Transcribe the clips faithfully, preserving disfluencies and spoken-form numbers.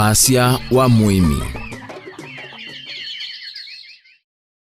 Asya wa mũĩmi.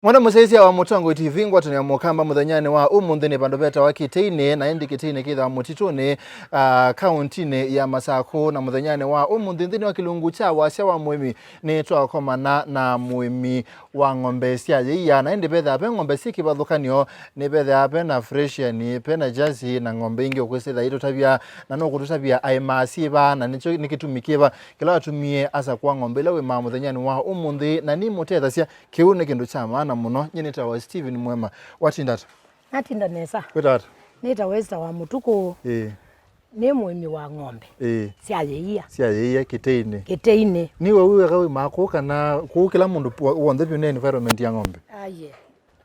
Mwana mũsyaĩĩsya wa Mũtongoi T V, ngwatanĩo ya Mũkamba mũthenyanĩ wa ũmũnthĩ nĩ vandũ vetawa Kĩteinĩ, na ĩndĩ Kĩteinĩ kĩthĩawa mũtitũnĩ, ah, kaũntinĩ ya Masakũ, na mũthenyanĩ wa ũmũnthĩ nthĩnĩ wa kĩlungu kya wasya wa mũĩmi nĩtwakomana na mũĩmi wa ng'ombe sya yĩia, na ĩndĩ vethĩawa ve ng'ombe syĩ kĩvathũkany'o, nĩ vethĩawa ve na Fresian, ve na Jersey, na ng'ombe ingĩ ũkwĩsĩthya itũtavya, na nũkũtũtavya aĩmaa syĩva, na nĩkyo nĩ kĩtumi kĩva kĩla watumie asakũa ng'ombe ila wĩmaa mũthenyanĩ wa ũmũnthĩ, na nĩmũtethasya. Kĩu nĩ kĩndũ kya maana mũno. Nyie nĩtawa Steven Mwema. Watinda ata? Natinda nesa. Wĩtawa ata? Nĩtawa Esther wa Mũtukũ. Ĩĩ. Nĩ mũĩmi wa ng'ombe. Ĩĩ. Sya yĩia. Sya yĩia Kĩteinĩ. Kĩteinĩ. Nĩ we wĩw'aga wĩmaa kũu kana kũu kĩla mũndũ wo-, w'onthe vyũ nĩ environment ya ng'ombe? Aye.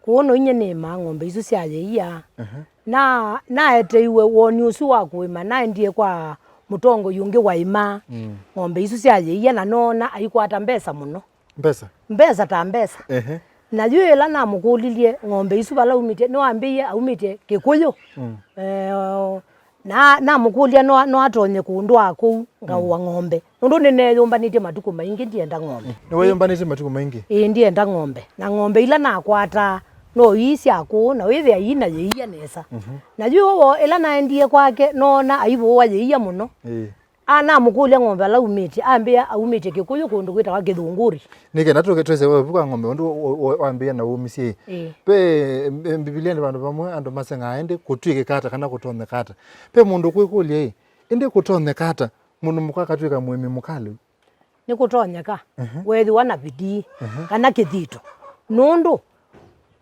Kũu no inyie nĩĩmaa ng'ombe isu sya yĩia. Aha. Na naeteiwe woni ũsu wa kũĩma, naendie kwa mũtongoi ũngĩ waĩmaa. Mm. Ng'ombe isu sya yĩia, na noona aikwata mbesa mũno. Mbesa? Mbesa ta mbesa. Ehe. Na yu ĩla namũkũlilye ng'ombe isu vala umĩtye, nĩwambĩie aumĩtye Kĩkũyũ. Mm. Eh, na namũkũlya no, no atonye kũndwaa kũu ngaũa ng'ombe. Nũndũ nĩneeyũmbanĩtye matukũ maingĩ ndienda ng'ombe. Nĩweyũmbanĩtye matukũ maingĩ? Ĩĩ, ndienda ng'ombe. Na ng'ombe ila nakwataa no ii sya kũũ, na wĩthĩa ii na yĩia nesa. Mhm. Na yu wo ĩla naendie kwake, noona aivũũa yĩia mũno. Ĩĩ. A, namũkũlya ng'ombe ala umĩtye, ambĩa aumĩtye Kĩkũyũ kũndũ kwĩtawa Kĩthũngũri. Nĩ kenda tũke twĩse wevu kwa ng'ombe, ũndũ wa-, wa-, wambĩĩa na ũũmisye. Ĩĩ. Ve, em, em, Mbivilianĩ vandũ vamwe andũ maseng'aa ĩndĩ kũtw'ĩkĩka ata kana kũtonyeka ata? Ve mũndũ ũkwĩkũlya-ĩ, ĩndĩ kũtonyeka ata mũndũ mũka akatw'ĩka mũĩmi mũka lĩu? Nĩkũtonyeka. Mhm. Weethĩwa na bidii, mhm, kana kĩthito. Nũndũ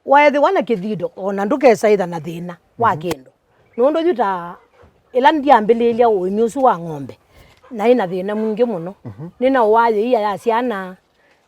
weethĩwa na kĩthito, o na ndũkesaĩtha na thĩna wa, mhm, kĩndũ. Nũndũ yu ta ĩla ndyambĩlĩĩlya ũĩmi ũsu wa ng'ombe, naĩ na thĩna mwingĩ mũno. Mhm. Nĩnaũaa yĩia ya syana,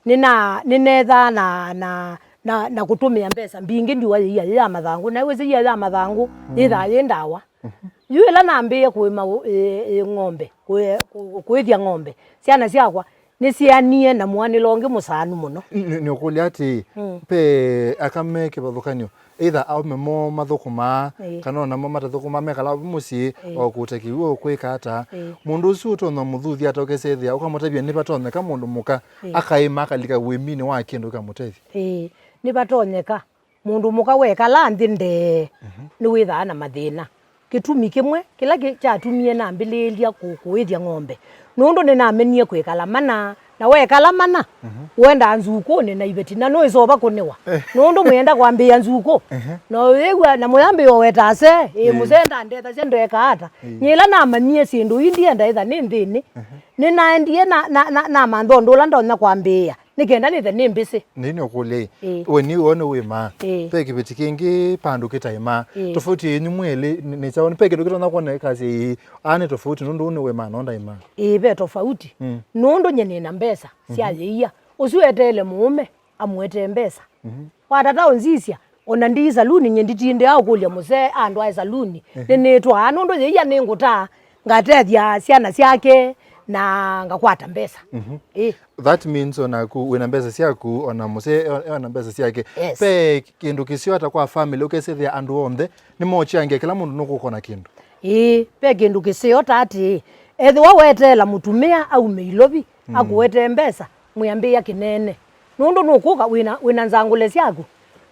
nĩna-, nĩneethaa na, na, na, na kũtũmĩa mbesa mbingĩ ndiũa yĩia yĩ ya mathangũ. Na wĩsĩ yĩia ya mathangũ, mm, yĩthaa yĩ ndawa. Mhm. Yu ĩla nambĩĩe kũĩma ũ-, ĩ-, ĩ-, ng'ombe, kũĩ-, kũ-, kũĩthya ng'ombe, syana syakwa nĩsyeanie na mũanĩlo ũngĩ mũsanu mũno. Nĩ-, nĩũkũlya atĩĩ, mm, ve aka me kĩvathũkany'o, either aũme moo mathũkũmaa, ĩĩ, kana o namo matathũkũmaa, mekala mũsyĩ, ĩĩ, o kũũta kĩw'ũ, o kwĩka ata. Ĩĩ. Mũndũ ũsu ũtonya mũthuthya ata ũkesethĩa, ũkamũtavya nĩvatonyeka mũndũ mũka, ĩĩ, akaĩma akalika ũĩminĩ wa kĩndũ kĩkamũtethya? Ĩĩ, nĩvatonyeka. Mũndũ mũka wekala nthĩ ndee, mhm, nĩwĩthaa na mathĩna. Kĩtumi kĩmwe kĩla kĩ-, kyatumie nambĩlĩĩlya kũ-, kũĩthya ng'ombe, nũndũ nĩnamenie kwĩkala mana, na wekala mana, mhm, wendaa nzukũnĩ na iveti, na nũĩsova kũnĩwa. Eh. Nũndũ mũyenda kwambĩĩa nzukũ, mhm, na ũyĩw'a, na mũyambĩĩa ũweta asee, ĩĩ, ĩĩ, mũsee ndandethasya ndeka ata? Ĩĩ. Nyie ĩla namanyie syĩndũ ii ndienda ĩtha nĩ nthĩnĩ, mhm, nĩnaendie na, na, na, namantha ũndũ ũla ndonya kwambĩĩa. Nĩ kenda nĩthe nĩ mbĩsĩ. Nĩ nĩũkũlya-ĩ, ĩĩ, we nĩ wone wĩmaa. Ĩĩ. Ve kĩveti kĩngĩ pandũ kĩtaĩmaa. Ĩĩ. Tofauti yenyu mwĩlĩ nĩ, nĩ kyaũ? Ve kĩndũ kĩtonya kwona ĩkasya ĩĩ, aa nĩ tofauti nũndũ ũũ nĩ wĩmaa no ndaĩmaa? Ĩĩ, ve tofauti. Mm. Nũndũ nye nĩna mbesa sya, mhm, yĩia. Ũsu eteele mũũme amũetee mbesa. Mhm. Watata ũnzisya, ona ndi saluni, nye nditindĩaa ũkũlya mũsee andwae saluni. Ehe. Nĩnĩtwaa, nũndũ yĩia nĩngũtaa, ngatethya syana syake, na ngakwata mbesa. Mhm. Ĩĩ. That means onaku wĩna mbesa syaku, ona mũsee e-, ena mbesa syake. Yes. Ve kĩndũ kĩseo ata kwa family, ũkesĩthĩa andũ onthe nĩmokyangia, kĩla mũndũ nũkũkona kĩndũ? Ĩĩ, ve kĩndũ kĩseo ta atĩĩ, ethĩwa weteela mũtumĩa aume ilovi, mm, akũetee mbesa, mwĩambĩĩa kĩnene. Nũndũ nũkũka wĩna, wĩna nzangũle syaku.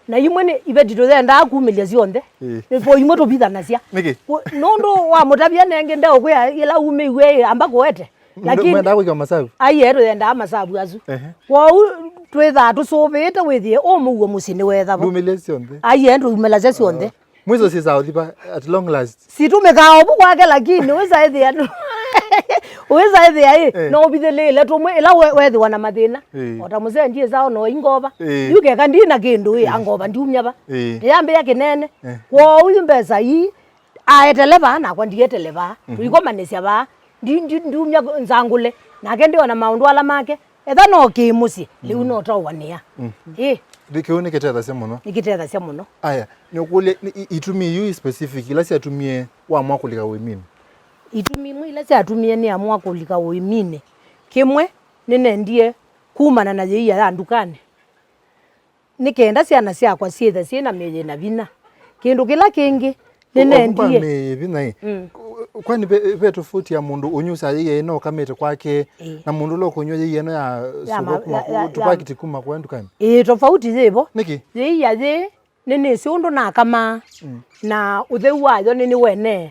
Na imwe nĩ iveti tũyendaa kumĩlya syonthe. Ĩĩ. Nĩ po imwe tũvithanasya. Nĩkĩ? Kũ-, nũndũ wamũtavya nengĩ ndeũkwĩa ĩla umĩiw'e ĩ, amba kũete. Lakini mwendaa kwĩkĩwa masavu? Aiee, tũyendaa masavu asu. Ehe. Kwoou twĩthaa tũsũvĩĩte wĩthĩe ũmũuo mũsyĩ nĩwethavo. Ndumĩlya syonthe. Aiee, ndumĩlasya syonthe. Ah. Mwiso sisaũthiva at long last. Situmikaa ovu kwake, lakini wĩsa ĩthĩa, wĩsa ĩthĩa ĩ, eh, no ũvithĩlĩĩle tũmwe ĩla we-, wethĩwa na mathĩna. Eh. O ta mũsee ndiĩsaa no ingova. Eh. Yu keka ndi na kĩndũ ĩ, eh, angova ndiumya va. Eh. Yambĩa kĩnene. Eh. Kwoou yu mbesa ii aetele vaa, nakwa ndietele vaa. Mhm. Tũikomanĩsya vaa. Ndi-, ndi-, ndiumya nzangũle. Nake ndĩona maũndũ ala make. Etha no kĩ mũsyĩ, lĩu, mm, no taũanĩa. Mm. Ĩ. Kĩu nĩkĩtethasya mũno. Nĩkĩtethasya mũno. Aya, nĩũkũlya, nĩ, i-, itumi iu i specific, ila syatumie wamwa kũlika ũĩminĩ? Itumi imwe ila syatumie nĩamwa kũlika ũĩminĩ, kĩmwe, nĩnendie kumana na yĩia ya ndukanĩ. Nĩ kenda syana syakwa syĩthe syĩ na mĩĩ yĩ na vinya. Kĩndũ kĩla kĩngĩ, Nĩnendie. Mĩĩ ĩvi naĩ. Mm. Kwani ve, ve tofauti ya mũndũ ũnyusaa yĩia ĩno ũkamĩte kwake, ĩĩ, na mũndũ ũla ũkũnywa yĩia ĩno ya, ya soko ma-, kuma ya, ku-, ya, ya tũpakiti kuma kũya ndukanĩ? Ĩĩ, tofauti yĩvo. Nĩkĩ? Yĩia yĩ, nĩnĩsĩ ũndũ nakamaa, mm, na ũtheu wayo nĩnĩwenee.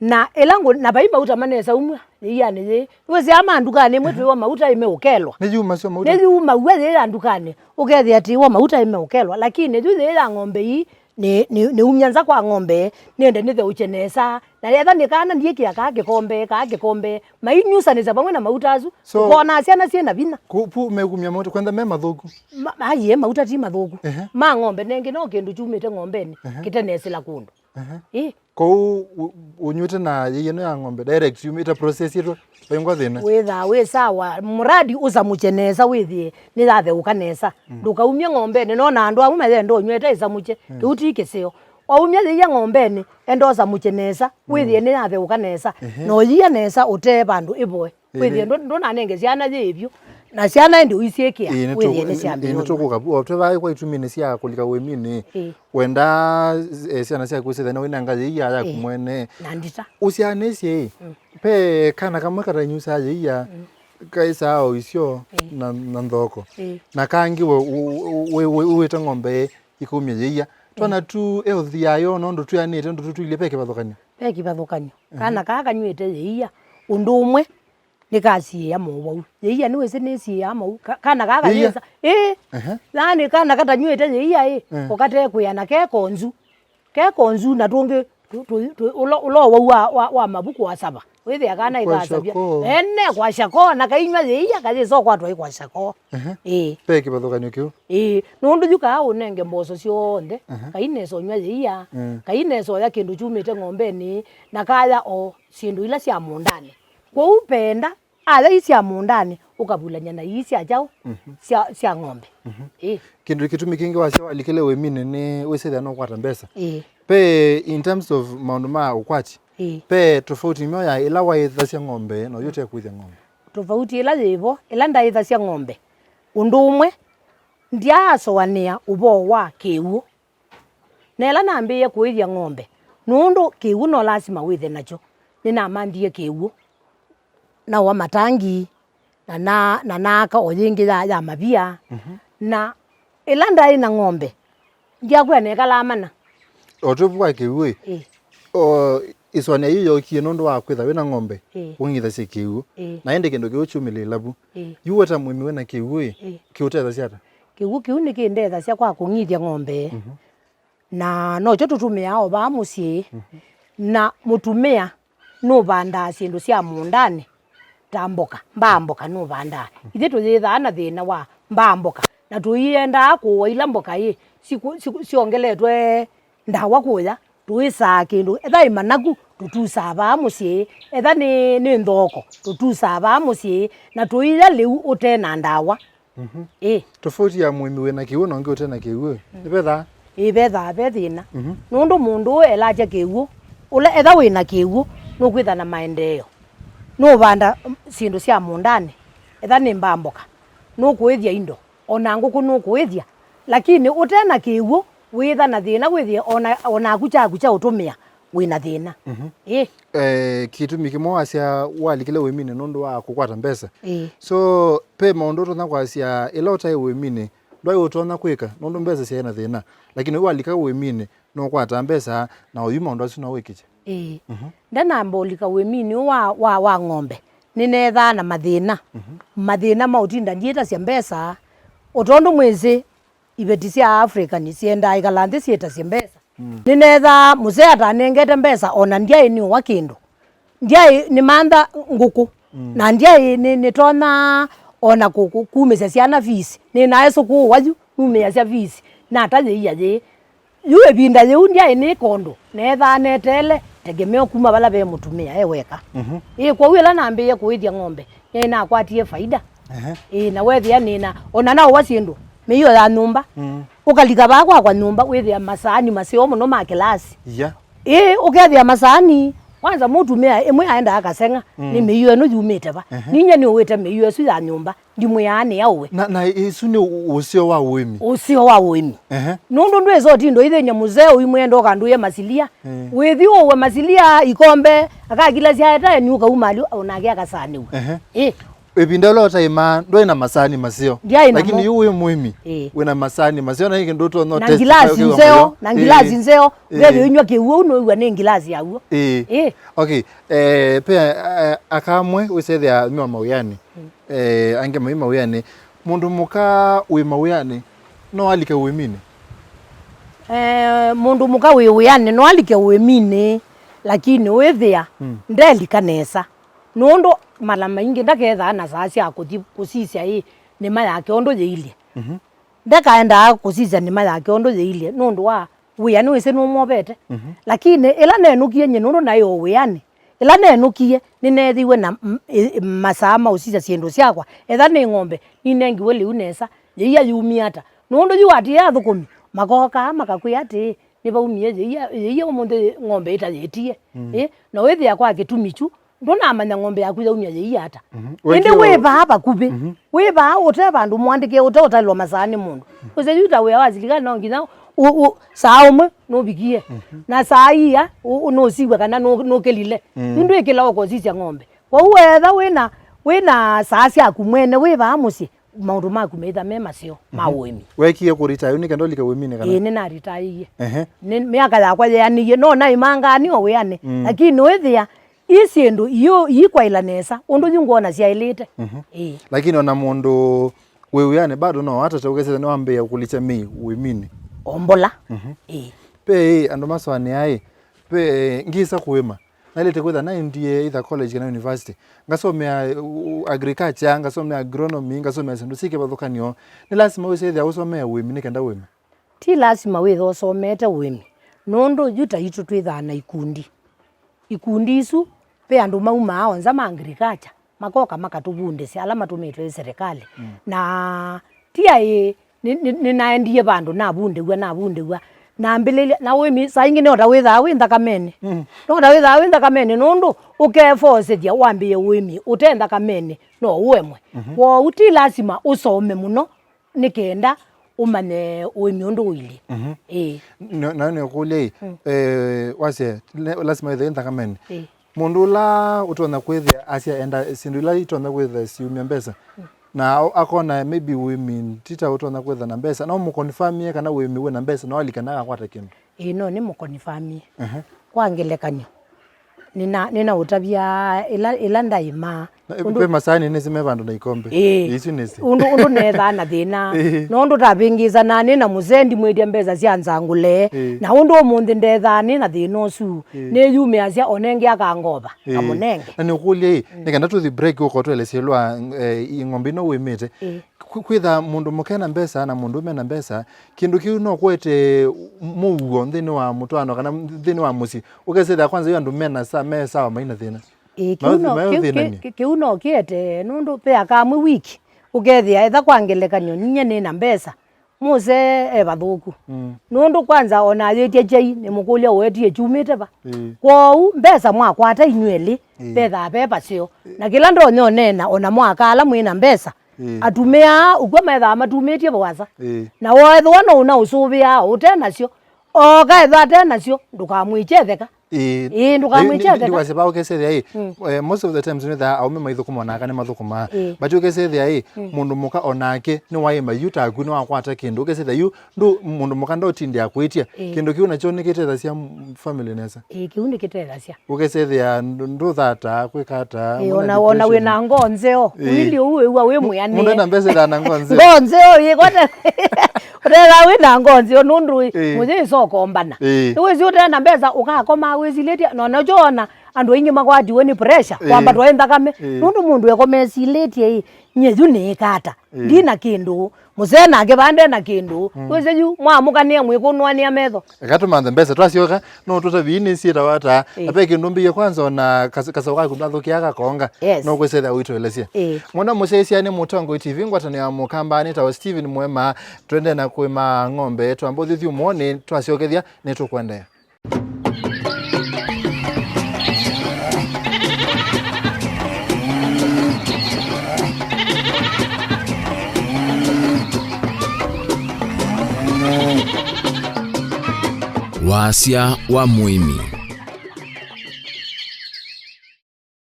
Na ĩla ngũ-, na vai mauta manesa umw'a yĩianĩ yĩĩ. Nĩwĩsĩaa ma ndukanĩ ĩmwe, ehe, twĩwa mauta ĩmeũkelwa. Nĩyumasya mauta? Nĩyumaw'a yĩĩ ya ndukanĩ. Ũkethĩa twĩwa mauta ĩmeũkelwa, lakini yu yĩĩ ya ng'ombe ii, nĩ, nĩ, nĩumya nza kwa ng'ombe, nĩende nĩtheũkye nesa. Na yetha nĩ kana ndiĩkĩa kaa kĩkombe, kaa kĩkombe, mainyusanĩsya vamwe na mauta asu. So, ũkonaa syana syĩ na vinya. Ku-, pu mekumya mauta, kwenda me mathũku? Ma-, aiee, mauta ti mathũku. Ehe. Ma ng'ombe nengĩ no kĩndũ kyumĩte ng'ombenĩ, ehe, kĩtenesĩla kũndũ. Ehe. Ĩ. Kwoou ũ-, ũnyw'ĩte na yĩia ĩno ya ng'ombe direct yumĩte process yĩtwe, vaingwa thĩna? Wĩthaa wĩ sawa, muradi ũsamũkye nesa wĩthĩe nĩyatheũka nesa. Mm. Ndũkaumye ng'ombenĩ, nona andũ amwe mayenda ũnyw'e ĩte ĩsamũkye. Mm. Kĩu ti kĩseo. Waumya yĩia ng'ombenĩ, enda ũsamũkye nesa, mm, wĩthĩe nĩyatheũka nesa. Ehe. Na ũyia nesa ũtee vandũ ĩvoe. Ĩĩ. Wĩthĩe ndũ-, ndũnanenge syana yĩĩ vyũ. Na syana ĩndĩ ũisyĩkĩa, ĩĩ, nĩtũ-, wĩthĩe nĩsyambĩĩa ũnywa. Nĩtũkũka vu, o twe vai kwa ituminĩ sya kũlika ũĩminĩ. Ĩĩ. Wendaa, eh, syana syaku syĩthane wĩnenga yĩia yaku, ĩĩ, mwene. Na ndita. Ũsyaanĩsye ĩ, mm, ve kana kamwe katanyusaa yĩia, mm, kaĩsaa o isyo, ĩĩ, na, na nthoko. Ĩĩ. Na kangĩ we, we, we, we, wĩte ng'ombe ĩkaumya yĩia. Twana, mm, tu health yayo, nũndũ twĩanĩte, ũndũ tũtwĩlye, ve kĩvathũkany'o? Ve kĩvathũkany'o. Mhm. Kana kaa kanyw'ĩte yĩia, ũndũ ũmwe nĩkasiĩĩa mowau. Yĩia nĩwĩsĩ nĩsiĩaa mowau. Ka-, kana kaa, yĩia, kanyw'ĩsa. Ĩĩ. Ehe. Yaani kana katanyw'ĩte yĩia ĩ, eh, ũkatekwĩa na ke konzu. Ke konzu na tũngĩ tũ-, tũ-, tũ-, ũla, ũla ũwau wa, wa, wa mavuku wa sava. Wĩthĩa kana kwa ĩkasavya shakoo. Ene kwa shakoo, na kainywa yĩia kayĩsa ũkwatwa ĩ kwa shakoo. Ehe. Ĩĩ. Ve kĩvathũkany'o kĩu? Ĩĩ. Nũndũ yu kaa ũnenge mboso syonthe, ehe, kainesa ũnywa yĩia, mm, kainesa ũya kĩndũ kyumĩte ng'ombenĩ, na kaya o syĩndũ ila sya mũũndanĩ. Kwoou penda aya ii sya mũũndanĩ, ũkavulany'a na ii sya kyaũ? Mhm. Sya, sya ng'ombe. Mhm. Ĩĩ. Kĩndũ kĩtumi kĩngĩ wasya walikile ũĩminĩ nĩ wĩsĩthĩa no ũkwata mbesa. Ĩĩ. Ve in terms of maũndũ ma ũkwati, ĩĩ, ve tofauti ĩmwe ya ĩla waĩthasya ng'ombe na ũyũ ũtekũĩthya ng'ombe? Tofauti ĩla yĩvo, ĩla ndaĩthasya ng'ombe, ũndũ ũmwe, ndyaasũanĩa ũvoo wa kĩw'ũ. Na ĩla nambĩĩe kũĩthya ng'ombe, nũndũ kĩw'ũ no lasima wĩthe nakyo, nĩnamanthie kĩw'ũ, naũa matangi, na na-, na naaka o yĩngĩ ya, ya mavia. Mhm. Na ĩla ndaĩ na ng'ombe, ndyakwĩa nekalaa mana. O twĩvwa kĩw'ũ ĩ? Ĩĩ. O, ĩsũanĩa yĩu yookie nũndũ wa kwĩtha wĩna ng'ombe, ĩĩ, ũng'ithasye kĩw'ũ. Ĩĩ. Na ĩndĩ kĩndũ kĩu kyumĩlĩĩla vu. Ĩĩ. Yu we ta mũĩmi wĩna kĩw'ũ ĩ, ĩĩ, kĩũtethasya ata? Kĩw'ũ kĩu nĩkĩndethasya kwa kũng'ithya ng'ombe. Mhm. Na nokyo tũtũmĩaa o vaa mũsyĩ. Mhm. Na mũtumĩa nũvandaa syĩndũ sya mũũndanĩ, ta mboka, mbaa mboka nũvandaa. Ithyĩ tũyĩthaa na thĩna wa mbaa mboka, na tũiendaa kũũa ila mboka ĩ, siku-, siku-, syongeletwe ndawa kũya, tũĩsaa kĩndũ. Etha ĩ manaku, tũtusaa vaa mũsyĩ. Etha nĩ, nĩ nthoko, tũtusaa vaa mũsyĩ, na tũiya lĩu ũte na ndawa. Mhm. Ĩ. Tofauti ya mũĩmi wĩ na kĩw'ũ na ũngĩ ũte na kĩw'ũ, mm, nĩ vethaa? Ĩ, vethaa ve thĩna. Mhm. Nũndũ mũndũ ũũ elatya kĩw'ũ, ũla etha wĩ na kĩw'ũ, nũkwĩtha na maendeeo. Nũũvanda, mm, syĩndũ sya mũũndanĩ, etha nĩ mbaa mboka, nũkũĩthya indo, o na ngũkũ nũkũĩthya. Lakini ũte na kĩw'ũ, wĩĩtha na thĩna wĩthĩe o na, o naku kyaku kya ũtũmĩa wĩ na thĩna. Mhm. Ĩ. Eh, kĩtumi kĩmwe wasya walikile ũĩminĩ nũndũ wa kũkwata mbesa. Ĩ. So, ve maũndũ ũtonya kwasya ĩla ũtaĩ ũĩminĩ, ndwaĩ ũtonya kwĩka nũndũ mbesa syaĩ na thĩna. Lakini walika ũĩminĩ, nũkwata mbesa na ũyu maũndũ asu no wĩkĩkye. Ĩĩ. Mhm. Ndanamba ũlika ũĩminĩ ũũ wa, wa, wa ng'ombe, nĩneethaa na mathĩna. Mhm. Mathĩna ma ũtinda ndyĩtasya mbesa, o tondũ mwĩsĩ, iveti sya Africa nĩsyendaa ĩkala nthĩ syĩtasye mbesa. Mm. Nĩneethaa mũsee atanengete mbesa, o na ndyaĩ nĩũa kĩndũ. Ndyaĩ nĩmantha ngũkũ. Mm. Na ndyaĩ nĩ, nĩtonya o na kũ-, kũ-, kumĩsya syana fees. Nĩnaesũkũũa yu, numĩasya fees. Nata yĩia yĩĩ. Yu ĩvinda yĩu ndyaĩ nĩka ũndũ, neethaa neteele tegemeo kuma vala ve mũtumĩa e weka. Mhm. Ĩĩ, kwoou ĩla nambĩĩe kũĩthya ng'ombe, nĩnaĩ nakwatie faida. Ehe. Ĩĩ, na weethĩa nĩna, o na naũa syĩndũ, mĩio ya nyũmba. Mm. Ũkalika vaa kwakwa nyũmba, wĩthĩa masaani maseo mũno ma kĩlasi. Yeah. Ĩĩ, ũkethĩa masaani, Kwanza mũtumĩa ĩmwe aendaa akaseng'a, mm, nĩ mĩio ĩno yumĩte va? Ehe. Ninyie nĩũĩte mĩio ĩsu ya nyũmba, ndimwĩaa nĩ yaũwe. Na, na ĩsu nĩ ũ-, ũseo wa ũĩmi? Ũseo wa ũĩmi. Ehe. Nũndũ ndwĩsa ũtinda ũithĩny'a mũseo ũimwenda ũkandũie masilia. Eh. Wĩthi ũwe masilia ikombe, akakilasya etaeni ũkauma alĩ, onake akasanĩw'a. Ehe. Ĩ. Ĩvinda ũla ũtaĩmaa, ndwaĩ na masaani maseo. Ndiaĩ namo. Lakini yu wĩ mũĩmi, ĩĩ, wĩ na masaani maseo, na kĩndũ ũtonya na ũtesti ngilasi nzeo, na ngilasi nzeo. Ĩĩ. Wethĩa ũinywa kĩw'ũ, nũĩw'a nĩ ngilasi ya w'o. Ĩĩ. Ĩĩ. Okay. Eh, pe, eh, aka amwe wĩsethĩa me mawĩanĩ. Mm. Eh, angĩ mai mawĩanĩ. Mũndũ mũka wĩ mawĩanĩ, no alike ũĩminĩ? Eh, mũndũ mũka wĩ wĩanĩ, no alike ũĩminĩ, lakini wĩthĩa, mm, ndelika nesa. Nũndũ mala maingĩ ndakethaa na saa sya kũthi kũsisya ĩ nĩma yake ũndũ yĩilye. Mhm. Ndakaendaa kũsisya nĩma yake ũndũ yĩilye nũndũ wa wĩa nĩwĩsĩ nũmwovete. Mhm. Lakini ĩla nenũkie nyie nũndũ naĩ o wĩanĩ, ĩla nenũkie nĩneethĩiwe na m-, ĩ-, ĩ-, masaa ma ũsisya syĩndũ syakwa. Etha nĩ ng'ombe, ninengiwe lĩu nesa, yĩia yumie ata? Nũndũ yu watie athũkũmi makookaa makakwĩa atĩĩ, nĩvaumie yĩia, yĩia ũmũnthĩ ng'ombe ĩtayĩtie. Mm. Ĩ, na wĩthĩa kwa kĩtumi kyu, ndũnamanya ng'ombe yaku yaumya yĩia ata. Mhm. Ĩndĩ wĩ vaa vakuvĩ, mhm, wĩ vaa ũte vandũ mũandĩke, ũte ũtalĩlwa masaa nĩ mũndũ. Ũsĩ yu ta wĩa wa silikalĩ no nginya ũ-, ũ-, saa ũmwe nũvikie. Mhm. Na saa ia ũ-, ũ-, nũsiw'a kana nũ-, nũkĩlile. Mm. Yu ndwĩkĩla ũkosisya ng'ombe. Kwoou etha wĩna, wĩna saa syaku mwene wĩ vaa mũsyĩ, maũndũ maku meitha me maseo ma, mhm, ũĩmi. Wekie kũrita yu nĩ kenda ũlike ũĩminĩ kana? Ĩĩ, nĩnaritaĩie. Ehe. Nĩ myaka yakwa yeanĩie, no naĩmangaa nĩ o wĩanĩ. Mm. Lakini wĩthĩa, ii syĩndũ iũ iikwaĩla nesa ũndũ yu ngwona syaĩlĩte. Mhm. Ĩĩ. Lakini ona mũndũ wĩ wĩanĩ bado no atate ũkesete nĩwambĩĩa kũlikya mĩi ũĩminĩ. Ombola. Mhm. Ĩĩ. Pe ĩ, andũ masũanĩaa ĩ, pe, ngĩsa kũĩma, naĩlĩte kwĩtha naendie either college kana university, ngasomea, uh, agriculture, ngasomea agronomy, ngasomea syĩndũ syĩ kĩvathũkany'o. Nĩ lasima wĩsethĩa ũsomea ũĩmi nĩ kenda ũĩme? Ti lasima wĩthe ũsomete ũĩmi, nũndũ yu taitũ twĩthaa na ikundi. Ikundi isu, ve andũ maumaa o nza ma agriculture, makoka makatũvundĩsya ala matũmĩtwe nĩ serikali. Mm. Na ti aĩ, nĩ, nĩ, nĩnaendie vandũ, navundĩw'a, navundĩw'a, nambĩlĩlya, na ũĩmi saa ingĩ no ta wĩthaa wĩ nthakamenĩ. Mm. No ta wĩthaa wĩ nthakamenĩ, nũndũ ũkefosĩthya wambĩĩe ũĩmi ũte nthakamenĩ, no ũemwe. Mhm. Kwoou ti lasima ũsome mũno nĩ kenda ũmanye ũĩmi ũndũ ũilyĩ. Mhm. Ĩĩ. Na, na nĩũkũlya ĩ, mm, eh, wasya, le-, lasima wĩthĩe nthakamenĩ. Ĩĩ. Mũndũ ũla ũtonya kwĩthĩa asya enda syĩndũ ila itonya kwĩthĩa siumya mbesa, mm, na o-, akona maybe ũĩmi ti ta ũtonya kwĩthĩa na mbesa, no mũkonifamie kana ũĩmi wĩ na mbesa no alike na akakwata kĩndũ? Ĩĩ, no nĩ mũkonifamie. Ehe. Kwa ngelekany'o, nĩna, nĩnaũtavya ĩla, ĩla ndaĩmaa. Na, ũndũ ve masaani nĩsĩ me vandũ na ikombe. Ĩĩ. Isu nĩsĩ. Ũndũ, ũndũ neethaa na thĩna. Ĩĩ. No ũndũ tavĩngĩĩsanaa nĩ na mũsee ndimwĩtya mbesa sya nzangũle. Ĩĩ. Na ũndũ ũmũnthĩ ndeethaa nĩ na thĩna ũsu. Ĩĩ. Nĩyumĩasya onenge akangova. Ĩĩ. Ngamũnenge. Na nĩũkũlya ĩ, mm, nĩ kenda tũthi break ũkotwelesye lwa, eh, i ng'ombe ino wĩmĩte. Ĩĩ. Kwĩ-, kwĩtha mũndũ mũka ena mbesa na mũndũ ũme na mbesa, kĩndũ kĩu no kũete mũuo nthĩnĩ wa mũtwaano kana nthĩnĩ wa mũsyĩ. Ũkesethĩa kwanza yu andũ mena sa-, me sawa mai na thĩna. Ĩĩ, kĩu no, kĩu, kĩ-, kĩ-, kĩu no kĩete, nũndũ ve aka amwe wiki, ũkethĩa etha kwa ngelekany'o, ninyie nĩ na mbesa, mũsee e vathũku. Mm. Nũndũ kwanza ona ayĩtya kyai, nĩmũkũlya ũetie kyumĩte va? Ĩĩ. Kwoou, mbesa mwakwata inyw'ĩ elĩ, ĩĩ, vethaa ve vaseo. Ĩĩ. Na kĩla ndonya ũneena, ona mwaka ala mwĩ na mbesa, ĩĩ, atumĩa aa ũkw'a methaa matumĩtye vaasa. Ĩĩ. Na weethĩwa no ũnaũsũvĩaa ũte nasyo, ooka ethwa ate nasyo, ndũkamwĩkye etheka. Ĩĩ. Ĩĩ, ndũkamwĩkye etheka. Ndiwasya vaa ũkesethĩa ĩ, mm, eh, most of the times nĩthaa aũme maithũkũma ona aka nĩmathũkũmaa. Ĩĩ. But ũkesethĩa ĩ, mm, mũndũ mũka onake nĩwaĩma yu taku nĩwakwata kĩndũ. Ũkesethĩa yu ndũ, mũndũ mũka ndaũtindĩa kwĩtya. Ĩĩ. Kĩndũ kĩu nakyo nĩkĩtethasya m-, family nesa. Ĩĩ, kĩu nĩkĩtethasya. Ũkesethĩa ndũ-, ndũthataa, kwĩka ata, ĩĩ, ona, ona wĩ na ngoo nzeo. Ĩĩ. Ũilyĩ ũu wĩw'a wĩ mwĩanĩe. Mũndũ ena mbesa ĩthaa na ngoo nzeo. Ngoo nzeo, ĩĩ, kwate. Ũtethaa wĩ na ngoo nzeo nũndũ ĩ, ĩĩ, mũyĩ ĩsokombana. Ĩĩ. Nĩwĩsĩ ũte na mbesa, ũkakomaa wĩsilĩtye, na nakyo ona andũ aingĩ makwatiwe nĩ pressure, ĩĩ, kwambatwa ĩ nthakame. Ĩĩ. Nũndũ mũndũ eko mesilĩtye ĩ, nyie yu nĩĩka ata? Ĩĩ. Ndi na kĩndũ. Mũsee nake vaa nde na kĩndũ. Mm. Wĩsĩ yu, mwamũkanĩa mwĩkũnũanĩa metho. Eka tũmanthe mbesa twasyoka, no tũtavii nĩ syĩtawa ata. Ĩĩ. Na ve kĩndũ mbĩie kwanza ona kas-, kasaũ kaku ndathũkĩa kakonga. Yes. No kwĩsethĩa ũitũelesya. Ĩĩ. Mwana mũsyaĩsya nĩ Mũtongoi T V, ngwatanĩo ya Mũkamba nĩ tawa Steven Mwema. Twendee na kũĩma ng'ombe, twamba ũthi ũthyũmũonĩ, twasyokethya nĩtũkũendeea. Wasya wa mũĩmi.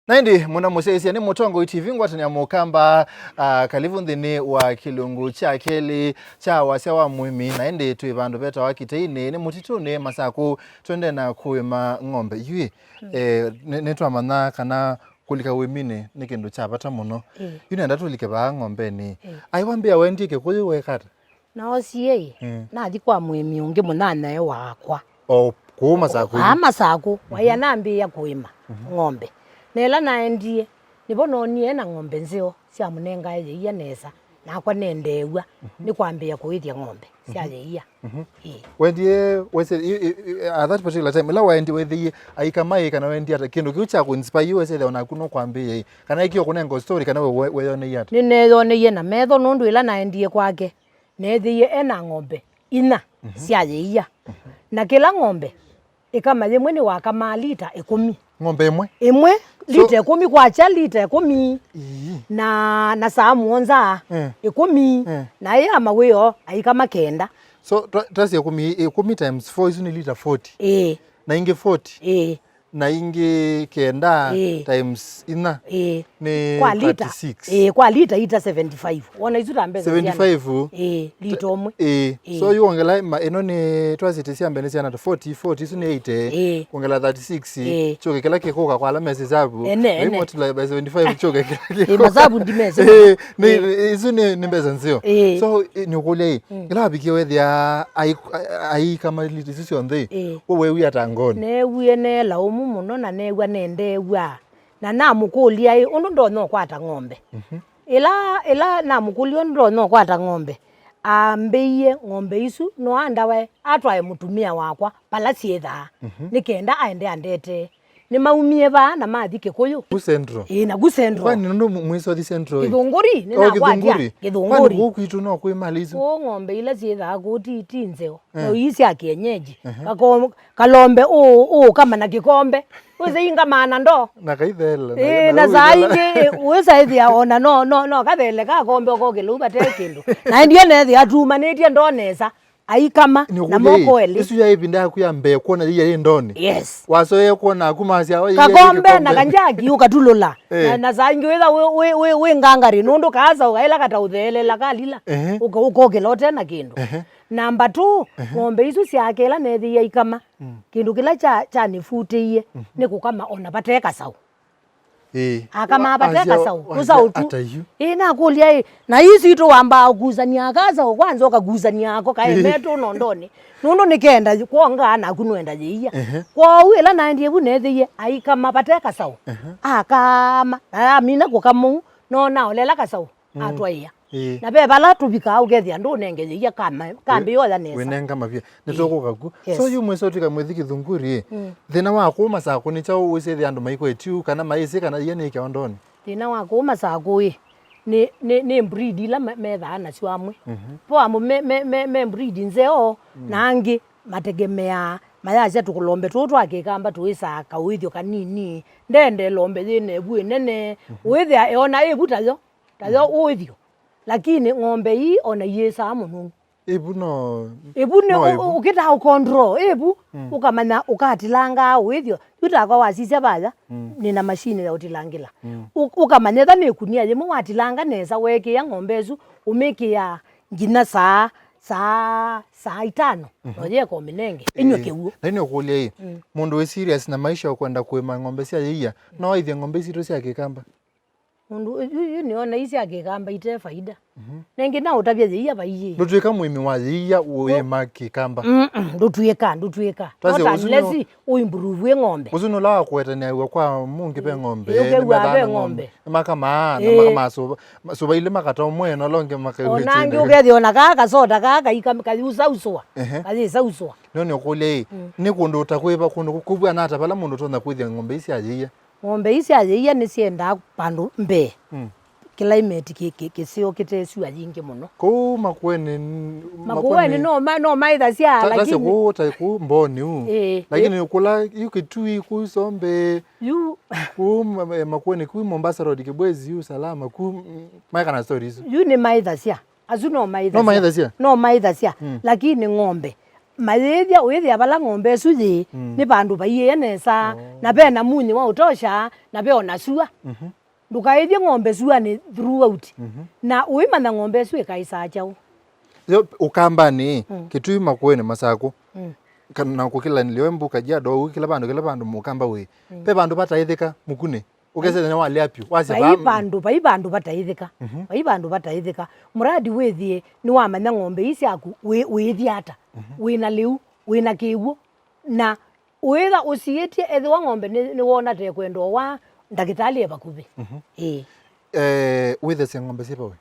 Na ĩndĩ mũno mũsyaĩĩsya nĩ Mũtongoi T V ngwatanĩa mũkamba, ah, kalivu nthĩnĩ wa kĩlungu kya kelĩ kya wasya wa mũĩmi. Na ĩndĩ twĩ vandũ vetawa Kĩteinĩ, nĩ mũtitũnĩ Masakũ, twende na kũĩma ng'ombe. Yu ĩ, eh, nĩ, nĩtwamanya kana kũlika ũĩminĩ nĩ kĩndũ kya vata mũno. Ĩĩ. Yu nenda tũlike vaa ng'ombenĩ. Ĩĩ. Ai wambĩa wendie kĩkũyũ wekata? Noosie ĩ, mm, nathi kwa mũĩmi ũngĩ mũnyanyae wakwa. O kũu Masakũ? Aa, Masakũ. Mhm. Waĩ anambĩĩa kũĩma, mhm, ng'ombe. Na ĩla naendie, nĩvo noonie ena ng'ombe nzeo syamũnengae yĩia nesa, nakwa nendeew'a, mhm, nĩ kwambĩĩa kũĩthya ng'ombe sya, mhm, yĩia. Mhm. Ĩĩ. Wendie, wese, i, i, i, at that particular time, ĩla waendie wethĩie aikama ĩ kana wendie ata, kĩndũ kĩu kya kũinspire wese ethĩa onaku no kwambĩĩa ĩ, kana ĩkĩo kũnenga story kana we, we, weyoneie ata? Nĩneyoneie na metho nũndũ ĩla naendie kwake, neethĩie ena ng'ombe inya, mhm, sya yĩia. Mhm. Na kĩla ng'ombe ĩkama yĩmwe nĩwakamaa lita ĩkũmi. Ng'ombe ĩmwe? Ĩmwe, so lita ĩkũmi kwakya, lita ĩkũmi. Ii. Na, na saa mũonza, eh, ĩkũmi. Eh. Na ĩ ya mawĩoo aikama kenda. So twa-, twasya ĩkũmi, ĩkũmi times four, isu nĩ lita forty. Ĩĩ. Na ingĩ forty. Ĩĩ. Na ingĩ kenda, ĩĩ, times inya, ĩĩ, nĩ kwa lita, thirty-six. Ĩĩ, kwa lita ita seventy-five. Wona isu ta mbesa seventy-five. Ĩĩ, lita ũmwe. Ĩĩ. Ĩĩ. So yu wongela ma-, ĩno nĩ twasĩte sya mbee nĩ syana ta forty, forty, isu nĩ eighty. Ĩĩ. Wongela thirty-six, ĩĩ, kyũke kĩla kĩkũka kwa ala mesi zavu. Ene, ene. Multiply by seventy-five, kyũke kĩla kĩkũka. Ĩĩ, mazavu ndimesĩ. Ĩĩ, nĩ, ĩĩ, isu nĩ, nĩ mbesa nzeo. Ĩĩ. So, ĩ, nĩ ũkũlya ĩ, mm, ĩla wavikie wethĩa ai-, ai-, aikama lita isu syonthe, ĩĩ, we wewie ata ngoonĩ? Neewie ne laũmu mũno na neew'a nendeew'a. Na namũkũlya ĩ, ũndũ ndonya ũkwata ng'ombe? Mhm. Ĩla, ĩla namũkũlya ũndũ ndonya ũkwata ng'ombe, ambĩie ng'ombe isu no andawe atwae mũtumĩa wakwa vala syĩthaa, mhm, nĩ kenda aende andetee. Nĩmaumie vaa na mathi Kĩkũyũ. Ku Central? Ĩĩ, naku Central. Kwani nũndũ mũ-, mwĩsothi Central ĩ? Kĩthũngũri, oh, nĩnakwatya Kĩthũngũri. Kĩthũngũri. Kwani kũu kwitũ no kwĩ mali isu? Kũu ng'ombe ila syĩthaa kũu ti, ti nzeo. Eh. No ii sya kienyeji. Ehe. Kako-, kalombe ũ-, ũũkama na kĩkombe. Wĩsĩ ingamaa na ndoo. Na kaithela, na, ĩĩ, na, na saa ingĩ, wĩsa ĩthĩa ona no, no, no kathele kakombe ũkokĩla u vate kĩndũ. Na ndiye nethĩa atumanĩtye ndoo nesa. Aikama na moko elĩ. Nĩ ũkũlya ĩ, ĩsu yaĩ ĩvinda yaku ya mbee kwona yĩia yĩ ndoonĩ? Yes. Wasoee kwona aku masya, "Oi, yĩia yĩ kakombe na kĩkombe." Kanjaki ũkatulũla. Eh. Na, na saa ingĩ wĩtha wĩ, wĩ, wĩ, wĩ ngangari, nũndũ kaasa ũkaĩla kataũtheelela kalila. Ehe. Ũka-, ũkokĩla ũte na kĩndũ. Ehe. Namba two, ehe, ng'ombe isu syakela nethĩie aikama. Mm. Kĩndũ kĩla kya, kyanĩvutĩie, mhm, nĩ kũkama ona vate kasaũ. Ĩĩ. Akamaa vate kasaũ, tũsaũ tu. Ĩĩ, nakũlya ĩ, na ii sitũ wambaa ũkusany'a kasaũ kwanza ũkakusany'a ako kaemetũ nondonĩ. Nũndũ nĩkenda kwongaa naku nwenda yĩia. Ehe. Kwoou ĩla naendie vu neethĩie aikama vate kasaũ. Ehe. Akama, na amina kũkama ũu, nona olela kasaũ, mm, atwaĩa. Ĩĩ. Na ve vala tũvikaa ũkethĩa ndũnenge yĩia kama, kambĩ yoya nesa. Wĩnenga mavia. Nĩtũkũka ku. Yes. So yu mwĩsa ũtwĩka mwĩthi Kĩthũngũri, mm, thĩna wa kũũ Masakũ nĩ kyaũ wĩsĩthĩa andũ maikwetyu kana maĩsĩ kana ia nĩ kĩondonĩ? Thĩna wa kũũ Masakũ ĩ, nĩ, nĩ, nĩ breed ila me-, methaa nasyo amwe. Mhm. Vo amwe me, me, me, me breed nzeo, mm, na angĩ mategemeaa mayasya tũkũlombe tũũ twa kĩkamba tũĩsaa kaũĩthyo kanini, ndende lombe yĩna ĩvu ĩnene, mhm, ũĩthĩa eona ĩvu tayo, tayo, mhm, ũĩthyo. Lakini ng'ombe ii ona iĩsaa mũno. Ĩvu no, ĩvu nĩ no ũ-, ĩvu. Ũ-, ũkĩtaa ũkontrol ĩvu, mm, ũkamanya ũkatilanga ũĩthyo. Yu takwa wasisya vaya, mm, nĩna mashini ya ũtilangĩla. Mm. Ũ-, ũkamanya etha nĩ ĩkunia yĩmwe watilanga nesa, weekĩĩa ng'ombe ĩsu, ũmĩkĩaa nginya saa, saa, saa itano, mhm, no yeka ũmĩnenge, ĩnywe, ĩĩ, kĩw'ũ. Na nĩ ũkũlya ĩ, mm, mũndũ wĩ serious na maisha ũkwenda kũĩma ng'ombe sya yĩia, no aithye ng'ombe sitũ sya kĩkamba? Mũndũ yu, yu nĩona ii sya kĩkamba ite faida. Mhm. Nengĩ naũtavya yĩia vaiĩ. Ndũtw'ĩka mũĩmi wa yĩia ũĩma kĩkamba. Mm-mm, ndũtw'ĩka, ndũtw'ĩka. Not unless ũimprove ng'ombe. Ũsu nũla wa kũetanĩaw'a kwa mũngĩ ve ng'ombe, ĩĩ, ũkew'aa ve ng'ombe. Nĩmakamaa, na, ĩĩ, makamaa sũva, ma-, sũva ilĩ makata ũmwe, na ũla ũngĩ makaĩw'a. Ona angĩ ũkethĩa ona kaa kasota kaa kaika-, kayĩsausũa. Ehe. Kayĩsausũa. No nĩ ũkũlye ĩ, mm, nĩ kũndũ ta kwĩva, kũndũ kũ-, kũvw'ana ata vala mũndũ ũtonya kũĩthya ng'ombe ii sya yĩia? Ng'ombe ii sya yĩia nĩsyendaa vandũ mbee. Mm. Climate kĩ, kĩ, kĩseo kĩte syũa yingĩ mũno. Kũu Makueni, Makueni no ma-, no maĩthasya, ta, lakini kũu, ta kũu Mboni u. Ĩĩ, lakini ĩĩ, kũla yu Kitui, kũu Sombe, yu kũu ma-, eh, Makueni, kũu Mombasa Road, Kibwezi, yu Salama, kũu, mm, maekana stories. Yu nĩ maĩthasya. Asu no maĩthasya. No maĩthasya? No maĩthasya. Mm. Lakini ng'ombe, mayĩthya, ũyĩthĩa vala ng'ombe ĩsu yĩ, mm, nĩ vandũ vaiĩe nesa, oh, na ve na munyi wa ũtosha, na ve o na sua. Mhm. Ndũkaĩthye ng'ombe suanĩ throughout. Mhm. Na ũimanya ng'ombe ĩsu ĩkaĩsaa kyaũ. Yo, Ũkambanĩ, mm, Kĩtui, Makueni, Masakũ, mm, kana kũkĩlanĩlya we mbu, Kajiado, ũu kĩla vandũ, kĩla vandũ Mũkamba wĩ. Mm. Ve vandũ vataĩthĩka mũkunĩ. Ũkesethenya walea pyũ. Wasya vai va-, vandũ, vai vandũ vataĩthĩka. Mhm. Vai vandũ vataĩthĩka. Mũradi wĩthĩe nĩwamanya ng'ombe ii syaku wĩ-, wĩĩthya ata. Mhm. Wĩ na lĩu, wĩ na kĩw'ũ. Na ũĩtha ũsiĩtye ethĩwa ng'ombe nĩ, nĩwona ta ĩkwenda ũwa, ndakĩtalĩ e vakuvĩ. Mhm. Ĩĩ. Eh, wĩthasya ng'ombe syĩ vawe?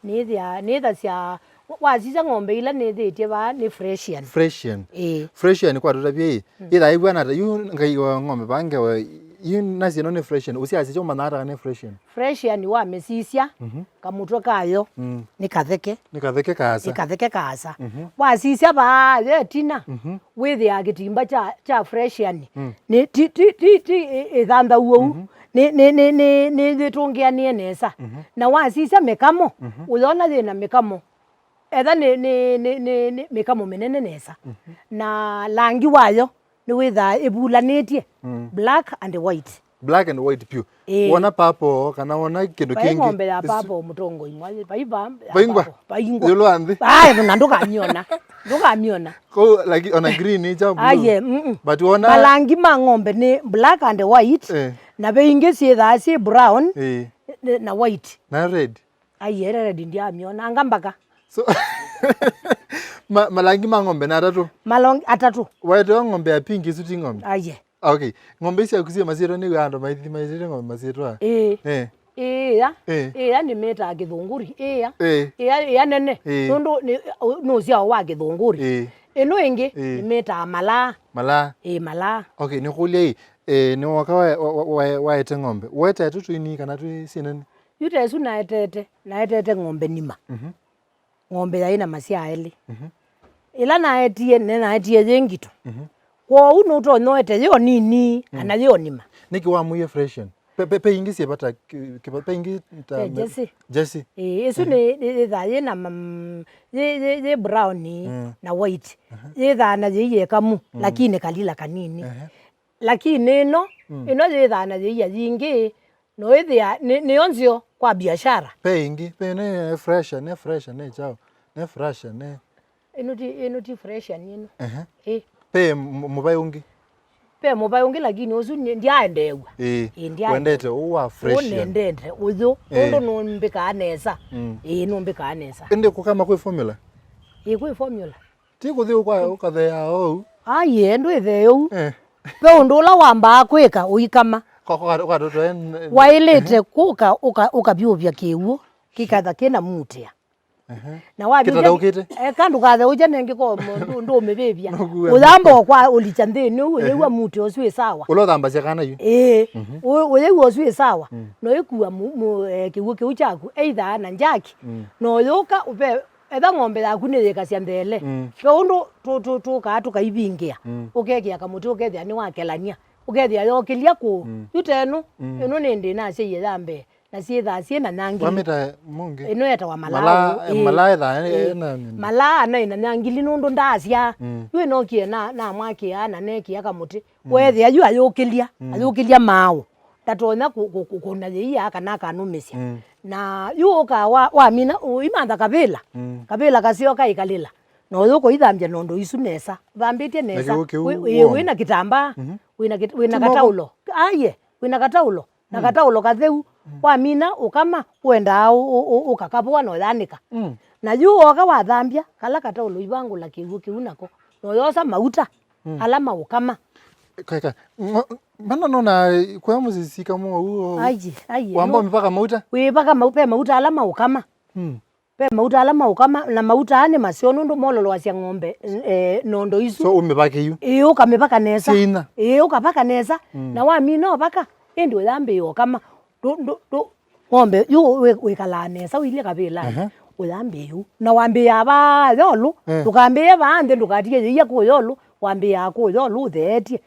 Nĩthĩa-, nĩthasya, wa-, wasisya ng'ombe ila nĩthĩtye vaa nĩ Fresian. Fresian. Ĩĩ. Fresian kwa tũtavye ĩ, mm, ĩthaa ĩvw'ana ata, yu ngai wa ng'ombe vaa ngewa, yu nasi ĩno nĩ Fresian, ũsyasya kyo ũmanyaa ata kana nĩ Fresian? Fresian wamĩsisya, mhm, kamũtwe kayo, mm, nĩ katheke. Nĩ katheke kaasa. Nĩ katheke kaasa. Mhm. Wasisya vaa yetina, mhm, wĩthĩaa kĩtimba kya, kya Fresian. Mm. Nĩ, ti, ti, ti, ti ĩ-, ĩthanthau ũu. Mhm. Nĩ, nĩ, nĩ, nĩ, nĩyĩtũngĩanĩe nesa. Mhm. Na wasisya mĩkamo, mhm, ũyona yĩ na mĩkamo. Etha nĩ, nĩ, nĩ, nĩ, nĩ mĩkamo mĩnene nesa. Mhm. Na langi wayo nĩwĩthaa ĩvulanĩtye, mm, black and white. Black and white pure. Ĩĩ. Wona purple kana wona kĩndũ kĩngĩ. Vai ng'ombe ya purple mũtongoi mwathi, vai va-, ya vaingwa purple, vaingwa. Yũlũ wa nthĩ. Ai, na ndũkamĩona. Ndũkamĩona. Ko, like, ona green nĩ cha blue. Aye, mm, mm. But wona malangi ma ng'ombe nĩ black and white, eh, na ve ingĩ syĩthaa syĩ brown, eh, na white. Na red. Aiye, ĩla red ndiamĩona, anga mbaka. So, ma-, malangi ma ng'ombe nĩ atatũ? Malong-, atatũ. Waetewa ng'ombe ya pink, ĩsu ti ng'ombe? Aiye. Okay. Ng'ombe isu syaku syĩ masyĩtwa nĩ andũ maithi maitĩte ng'ombe masyĩtwa? Ĩĩ. Eh. Ĩĩa. Eh. Ĩĩa nĩmĩtaa kĩthũngũri. Ĩĩa. Eh. Ĩya, ĩya nene. Eh. Nũndũ nĩ, nĩ ũsyao wa kĩthũngũri. Eh. Ĩno ĩngĩ, eh, nĩmĩtaa malaa. Malaa. Ĩĩ, malaa. Okay, nĩkũlya ĩ, eh, nĩwoka wa-, wa-, wa-, wa-, waete ng'ombe. Waete tũtũ tũini kana twĩ sinene? Yu ta ĩsu naetete, naetete ng'ombe nima. Mhm. Ng'ombe yaĩ na masyaa elĩ. Mhm. Ĩla naetie, nĩnaetie yĩ ngito. Mhm. Kwoou nũtonya ũete yĩ o nini, mm, kana yĩ o nima. Nĩkĩ wamwĩie Fresian? Pe, pe, pe ingĩ syĩ vata, ki-, ki-, pe ingĩ ta... Pe me-, Jersey. Jersey. Ĩĩ, ĩsu, mhm, nĩ, nĩ, yĩthaa yĩ na mam-, yĩ, yĩ, yĩ brown, mm, na white. Mhm. Yĩthaa na yĩiye kamu, mm, lakini kalila kanini. Ehe. Lakini ĩno, mm, ĩno yĩthaa na yĩia yingĩ, no ĩthĩa nĩ, nĩyo nzeo kwa biashara. Pe ĩngĩ, pe nĩ fresha, nĩ fresha, nĩ chao, nĩ fresha, nĩ... Ĩno ti, ĩno ti fresha nĩ ĩno. Ehe. Ĩ. Pe m-, mũvaĩ ũngĩ? Pe mũvaĩ ũngĩ, lakini ũsu nĩ, ndyaendeew'a. Ĩ. Ĩ, ndyaendeew'a. Wendete ũũ wa fresha? Ũũ nendete ũyũ, ĩ, tondũ nũmbĩkaa nesa. Mm. Ĩ, nũmbĩkaa nesa. Ĩndĩ kũkama kwĩ formula? Ĩ, kwĩ formula. Ti kũthi ũka-, ũkatheea oou? Aiee, ndwĩthee ũu. Eh. Ve ũndũ ũla wambaa kwĩka ũikama. Kwa, kwa, kwa, kwa, kwa, waĩlĩte kũka, ũka, ũkavyũvya kĩw'ũ, kĩkatha kĩna mutĩa. Ehe. Na wathĩnja, kĩtathaũkĩte? Eka ndũkatheũkye nengĩ ko ndũ-, ndũmĩvĩvya. Nũkuwa. Ũyamba kwa ũlikya nthĩnĩ ũu, ũyĩw'a, ehe, mutĩa ũsu wĩ sawa. Ũla ũthambasya kana yu? Ĩĩ. Mhm. Ũ-, ũyĩw'a ũsu wĩ sawa. Mm. No ĩkua mu-, mu-, eh, kĩw'ũ kĩu kyaku, either na njaki. Mm. No yũka ũve Etha ng'ombe yaku nĩyĩkasya nthele, mm, ve ũndũ tũ-, tũ-, tũkaa tũkaivingĩa, mm, ũkekĩa kamũtĩ, ũkethĩa nĩwakelany'a, ũkethĩa yokĩlya kũũ. Mm. Yu ta ĩno, mm, ĩno nĩ ndĩnasyaie ya mbee, na syĩthaa syĩ na nyangili. Wamĩta mũngĩ? Ĩno yetawa malaa. Malaa, ĩĩ. Malaa ethaa, ĩĩ, ena nini? Malaa anaĩ na nyangili nũndũ ndaasyaa. Mm. Yu ĩnokie na, namwakĩaa na nekĩa kamũtĩ. Mm. Weethĩa yu ayũkĩlya, mm, ayũkĩlya maaũ. Ndatonya kũ-, kũ-, kũ-, kũna yĩia kana akanũmĩsya. Mm. Na yu ũkaa wa, wamina, ũimantha kavĩla. Mm. Kavĩla kaseo kaikalĩla. Na ũyũ kũithambya nondo isu nesa. Ũthambĩtye nesa. Na kĩw'ũ kĩu wĩ, wĩ, woma. Wĩna kĩtambaa. Mhm. Wĩna kĩt-, wĩna kataũlo. Aiye, wĩna kataũlo. Na, mm, kataũlo katheu. Mm. Wamina ũkama, ũendaa ũ-, ũ-, ũ-, ũkakavũa na ũyanĩka. Mm. Na yu woka wathambya, kala kataũlo ivangũla kĩw'ũ kĩu nako. Na ũyosa mauta. Mm. Ala maũkama. Kaika, ngo-, mana nona kwa mũsisika mwa uo. Aiye, aiye. Wamba no. Ũmĩvaka mauta? Wĩvaka mau-, ve mauta ala maũkama. Mm. Ve mauta ala maũkama, na mauta aa nĩ maseo nũndũ mololoasya ng'ombe, eh, nondo isu. So ũmĩvake yu? Ĩĩ, ũkamĩvaka nesa. Syĩ inya? Ĩĩ, ũkavaka nesa. Mm. Na wamina ũvaka, ĩndĩ ũyambĩĩa ũkama. Ndũ-, ndũ-, ndũ-, ng'ombe yu wĩ-, wĩkalaa nesa ũilye kavĩlanĩ. Ehe. Ũyambĩĩa ũu. Na wambĩĩa vaa yolũ, eh, ndũkambĩĩe vaa nthĩ, ndũkatie yĩia kũũ yolũ, wambĩĩaa kũũ yolũ ũtheetye.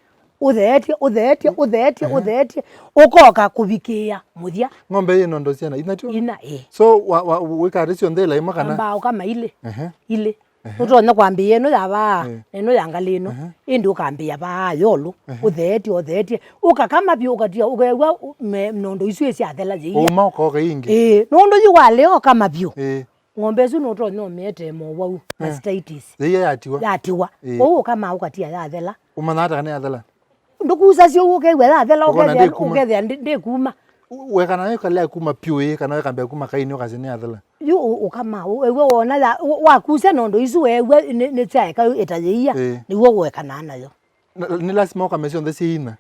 Ũtheetye, ũtheetye, ũtheetye, ehe, ũtheetye. Ũkoka kũvikĩĩa mũthya. Ng'ombe yĩ nondo syana, inya tyo? Ina, ĩ. So, wa, wa, wĩkaa ati syonthe ĩla ĩmwe kana? Ambaa ũkama ilĩ. Ehe. Ilĩ. Ehe. Nũtonya kwambĩĩa ĩno ya vaa, Eh. na ĩno ya ngalĩ ĩno. Ehe. Ĩndĩ ũkambĩĩa vaa yolũ. Ehe. Ũtheetye, ũtheetye. Ũkakama vyũ, ũkatia, ũkew'a me-, nondo isu ĩsyathela yĩia. Ũma ũkoka ingĩ. Ĩĩ, nũndũ yu walea ũkama vyũ. Ĩĩ. Ng'ombe ĩsu nũtonya ũmĩete mowau, Eh. mastitis. Yĩia yatiwa. Yatiwa. Ĩĩ. Kwoou ũkama ũkatia yathela. Ũmanyaa ata kana yathela? Ndũkusasya ũu ũkew'a yathela, Ũkona ũkethĩa, ndĩkuma. ũkethĩa ndĩ-, ndĩkuma. Wekana ĩkalea kuma pyũ ĩ, kana wekambĩa kuma kainĩ ũkasya nĩ yathela? Yu ũ-, ũkama, ũ-, ew'a wona ya, ũ-, wakusya nondo isu weew'a nĩ, nĩ syaeka ĩta yĩia, Ĩĩ. nĩw'o ũekanaa nayo. Na, nĩ lasima ũkame syonthe syĩ ina?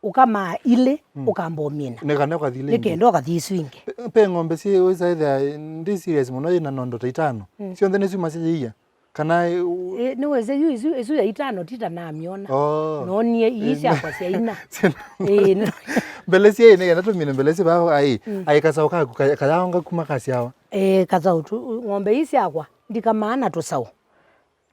Ũkamaa ilĩ, Mm. ũkamba ũmina. Nĩ kana ũkathi ilĩ ingĩ? Nĩ kenda ũkathi isu ingĩ. Pe, pe ng'ombe syĩ, wĩsa ĩthĩa, ndi serious mũno, yĩna nondo ta itano. Mm. Syonthe nĩsyumasya yĩia? Kana, ĩ, u- Ĩ, nĩwĩsĩ yu isu, isu ya itano ti ta namyona. Oh. Noonie ii Ĩ, syakwa sya ina. Sina- Ĩ, no. Mbelesi ĩ, nĩ kenda tũmine mbelesi vaa, ai, Mm. ai, kasaũ kaku, ka-, kayaonga kuma kasyawa. Ĩ, kasaũ tu, ng'ombe ii syakwa, ndikamaa na tũsaũ.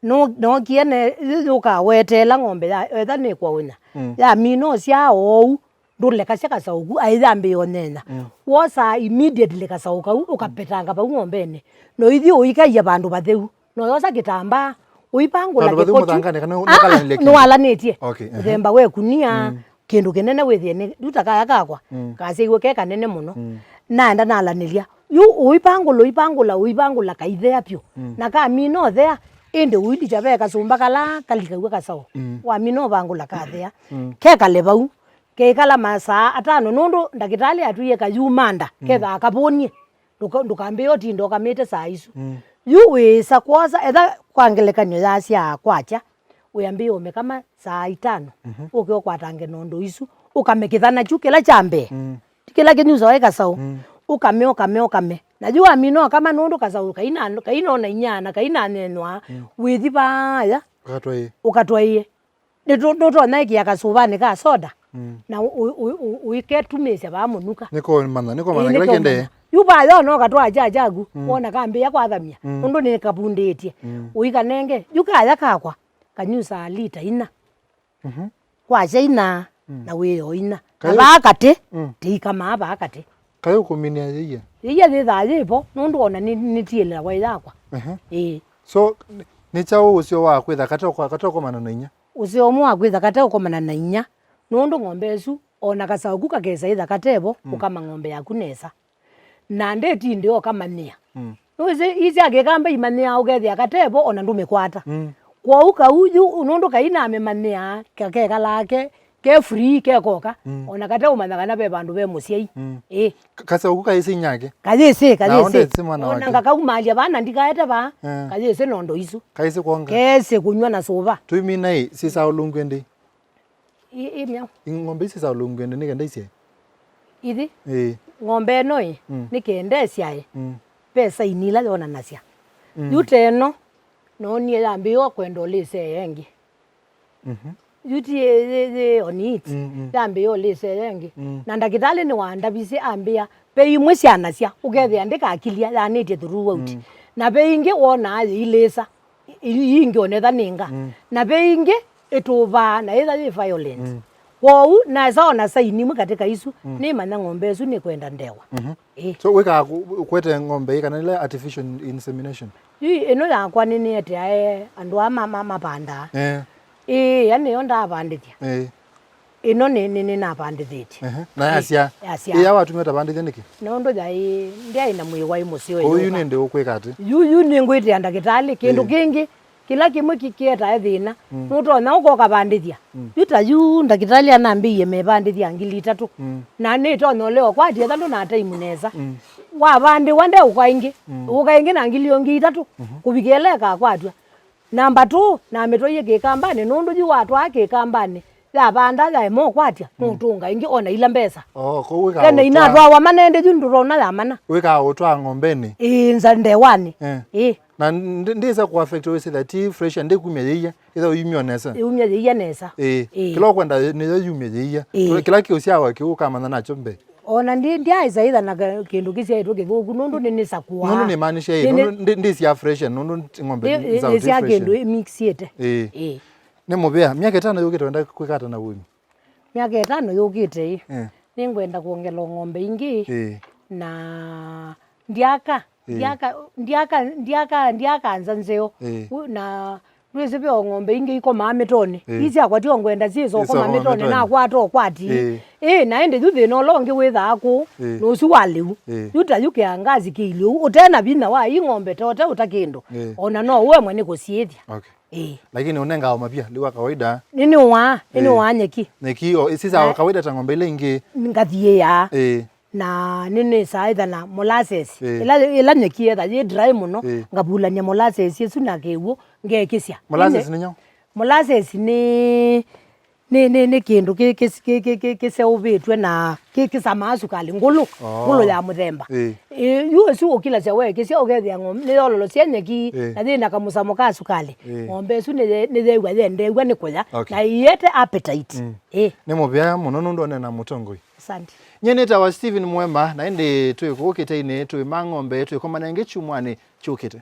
No, nookie ne, yu, yũkaweteela ng'ombe ya, etha nĩkwa ũnya. Mm. Yamina ũsyaa oou, ndũlekasya kasaũ ku, aĩ yambĩĩa ũnyenya. Mm. Wosaa immediately kasaũ kau, ũkapetanga vau ng'ombenĩ. Na ũithi ũikaia vandũ vatheu. Na ũyosa kĩtambaa, ũivangũla Vandũ vatheu kĩkoti. mũthanganĩ, kana Ah, ah, nĩkalanĩlye kĩndũ? nĩwalanĩtye. Okay, ehe. Mũthemba wa ĩkunia, Mm. kĩndũ kĩnene wĩthĩe nĩ, yu ta kaya kakwa, Mm. kasyaĩwe ke kanene mũno. Mm. Naenda nalanĩlya. Yu ũivangũla, ũivangũla, ũivangũla kaithea vyũ. Mm. Na kamina ũthea, ĩndĩ ũilikya ve kasũmba kala kalikaw'a kasaũ. Mm. Wamina ũvangũla kathea. Mm. Kekale vau. Keikala masaa atano, nũndũ ndakĩtalĩ atwĩie kayumanda, Mm. kethaa kavũnie. Ndũka-, ndũkambĩĩe ũtinda ũkamĩte saa isu. Mm. Yu wĩĩsa kwosa, etha kwa ngelekany'o yasya kwakya, wĩambĩĩe ũmĩkama saa itano, Mhm. ũke ũkwatange nondo isu, ũkame kĩthana kyu kĩla kya mbee. Mm. Ti kĩla kĩnyusawa ĩ kasaũ. Mm. Ũkame, ũkame, ũkame. Na yu wamina ũkama nũndũ kasaũ kaina, kainona inyana, kainanyenywaa, Mm. wĩthi vaaya, Ũkatwaĩe. ũkatwaĩe. Nĩtũ-, nũtonya ĩkĩa kasũvanĩ ka soda, Mm. na ũ-, ũ-, ũ-, ũ-, ũiketumĩsya vaa mũnuka. Nĩkomanya, nĩkomanya Ĩĩ, kĩla nĩkomanya. kĩendee. Yu vaya ona ũkatwaa kya kyaku, Mm. wona kambĩĩa kwathamya, Mm. nũndũ nĩkavundĩtye. Mm. Ũikanenge, yu kaya kakwa, kanyusaa lita ina. Mhm. Kwakya ina, Mm. na wĩoo ina. Na Kayo- vaa katĩ, Mm. tĩikamaa vaa katĩ. Kayo kũminĩa yĩia? Yĩia yĩthaa yĩvo, nũndũ ona nĩ, nĩtiĩlĩlawa yakwa. Ehe. Ĩĩ. So, nĩ, nĩ kyaũ ũseo wa kwĩtha kate ũko-, kate ũkomana na inya? Ũseo ũmwe wa kwĩtha kate ũkomana na inya, nũndũ ng'ombe ĩsu, ona kasaũ ku kakesa ĩtha katevo, Mm. ũkama ng'ombe yaku nesa. Na ndĩtindĩ ũkamanyĩa. Mm. Nĩwĩsĩ, ii sya kĩkamba imanyĩaa ũkethĩa katevo, ona ndũmĩkwata. Mm. Kwoou kau yu, nũndũ kainamĩmanyĩaa, ka-, kekalaa ke, ke free, kekoka, Mm. ona kateũmanya kana ve vandũ ve mũsyai. Mm. Ĩ. Ka-, kasaũ ku kayĩsĩ inyake? Kayĩsĩ, Nao kayĩsĩ. ndesĩ mwana Ona wake. ngakaumalya vaa na ndikaete vaa, Eh. kayĩsĩ nondo isu. Kayĩsĩ kwonga. Keesĩ kũnyw'a na sũva. Tũimina ĩ, syĩsaa ũlũngu ĩndĩ? Ĩ, ĩ myaũ. Ng'ombe ici syĩsaa ũlũngu ĩndĩ nĩ kenda isyae? Ithi. Ĩĩ. Ng'ombe ĩno ĩ, Mm. nĩ kenda ĩsyae. Mm. Ve saini ila yonanasya. Mm. Yu te ĩno, noonie yambĩĩwa kwenda ũlĩsea ĩngĩ. Mhm. Yu ti yĩ, yĩ, yĩ on it. Mm, mm. Yambĩĩa ũlĩsea ĩngĩ. Mm. Na ndakĩtalĩ nĩwandavisye ambĩa, ve imwe syanasya, ũkethĩa ndĩkakilya, yanĩtye throughout. Mm. Na ve ingĩ wonaa yĩilĩsa, i-, i-, ingĩ onetha nĩ nga. Mm. Na ve ingĩ ĩtũvaa, na yĩtha yĩ violent. Mm. Kwoou, nesa ona saini imwe katĩ ka isu, Mm. nĩmanya ng'ombe ĩsu nĩkwenda ndewa. Mhm. Ĩĩ. So, wĩkaa ku-, kwete ng'ombe ĩ kana ĩla artificial insemination? Yu ĩno yakwa nĩnĩeteae andũ aa ma-, ma-, mavandaa. Eh. Ĩĩ, ya nĩyo ndaavandĩthya. Eh. Ĩno nĩ, nĩ, nĩnavandĩthĩtye. Ehe. Na yasya? Yasya. Ĩ, ya watumie ũtavandĩthya nĩkĩ? Nũndũ yaĩ, ndyaĩ na mwĩĩ waĩ mũseo. Kwoou yu ĩyũka. Nĩ ndĩ ũkwĩka atĩ? Yu, yu nĩngwĩtĩa ndakĩtalĩ, kĩndũ Ĩĩ. kĩngĩ, kĩla kĩmwe kĩ-, kĩetae thĩna, Mm. nũtonya ũka ũkavandĩthya. Mm. Yu ta yu ndakĩtalĩ anambĩie mevandĩthya ngili itatũ. Mm. Na nĩtonya ũlea ũkwatya ĩthandũ na taimu nesa. Mm. Wavandĩwa ndeũka ĩngĩ, Mm. ũka ĩngĩ na ngili o ngili itatũ, Mhm. kũvikĩa ĩla ĩkakwatw'a. Namba two, namĩtwaie kĩkambanĩ, nũndũ yu watwaa kĩkambanĩ, yavanda yaema ũkwatya, Mm. nũtũnga ĩngĩ ona ila mbesa. Oh, kwoou wĩkaa Tene ũtwaa inatwawa manende yu ndũrona yamana. Wĩkaa ũtwaa ng'ombenĩ? Ĩĩ, nza ndewanĩ. Eh. Ĩĩ. Na ndi-, ndĩsa kũ-affect wĩsĩ that ti fresh, ndĩkumya yĩia, ĩtha yumya nesa. Yumya yĩia nesa. Ĩĩ. Ĩĩ. Kĩla ũkwenda nĩyo yumye yĩia. Ĩĩ. Kĩla kĩũsyawa kĩu ũkamanya nakyo mbee. Ona ndi-, ndyaĩsa ĩtha na ka-, kĩndũ kĩsyaĩtwe kĩthũku, nũndũ nĩnĩsakũaa. Nũndũ nĩmaanisha ĩ, Nĩnĩ- nũndũ ndi-, ndĩsya fresh, nũndũ ti ng'ombe Ndĩ-, nĩ- nĩsya nĩsya fresh. Kĩndũ mixĩte. Ĩĩ. Ĩĩ. Nĩ mũvea, myaka ĩtano yũkĩte wenda kwĩka ata na ũĩmi? Myaka ĩtano yũkĩte ĩ, Eh. nĩngwenda kwongela ng'ombe ingĩ Ĩĩ. na ndyaka Ĩĩ. Ndiaka, ndiaka, ndiaka, ndiaka nza nzeo. Ĩĩ. U-, na Ndwĩsĩ ve o ng'ombe ingĩ ikomaa mĩtonĩ. Ĩĩ. Ii syakwa tio ngwenda syĩsa ũkoma mĩtonĩ, nakwata ũkwati. Ĩĩ. Ĩĩ, na ĩndĩ yu thĩna ũla ũngĩ wĩthaa kũu, ĩĩ, nĩ ũsu wa lĩu. Ĩĩ. Yu ta yu kĩangazi kĩilye ũu, ũte na vinya wa ii ng'ombe tote ũta kĩndũ. Ĩĩ. Ona no ũemwe nĩ kũsyĩthya. Okay. Ĩĩ. Lakini ũnengaa o mapia, lĩu wa kawaida. Nĩnĩũaa, nĩnĩũaa nyeki. Nyeki, o, isi za kawaida ta ng'ombe ila ingĩ. Ngathiĩaa. Ĩĩ. Na nĩnĩsaa ĩtha na molasses. Ĩĩ. Ĩla, ĩla nyeki yetha yĩ dry mũno, ĩĩ, ngavulany'a molasses ĩsu na kĩw'ũ, ngekĩsya. Molasses nĩ nyau? Molasses nĩ, nĩ, nĩ, nĩ kĩndũ kĩ, kĩ, kĩ, kĩ, kĩ, kĩseũvĩtw'e na kĩ, kĩsamaa sukalĩ, ngũlũ, oh, ngũlũ ya mũthemba. Ĩĩ. Ĩĩ, yu ĩsu ũkilasya wekĩsya, ũkethĩa ng'ombe nĩyololosya nyeki, ĩĩ, na yĩ na kamũsamo ka sukalĩ. Ĩĩ. Ng'ombe ĩsu nĩye-, nĩyew'a yendeew'a nĩ kũya, okay, na ĩyĩete appetite. Mm. Ĩĩ. Nĩ mũvea mũno nũndũ one na mũtongoi. Asante. Nyie nĩtawa Stephen Mwema, na ĩndĩ twĩ kũũ kĩteinĩ, twĩ ma ng'ombe, twĩkomana ĩngĩ kyumwanĩ kyũkĩte.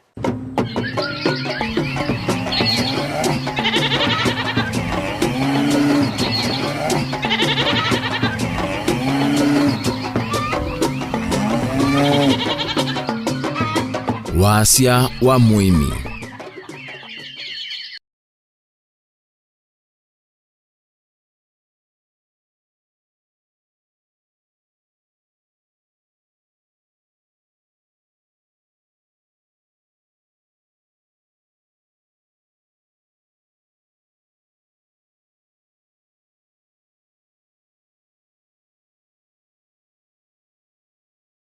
Wasya wa mũĩmi.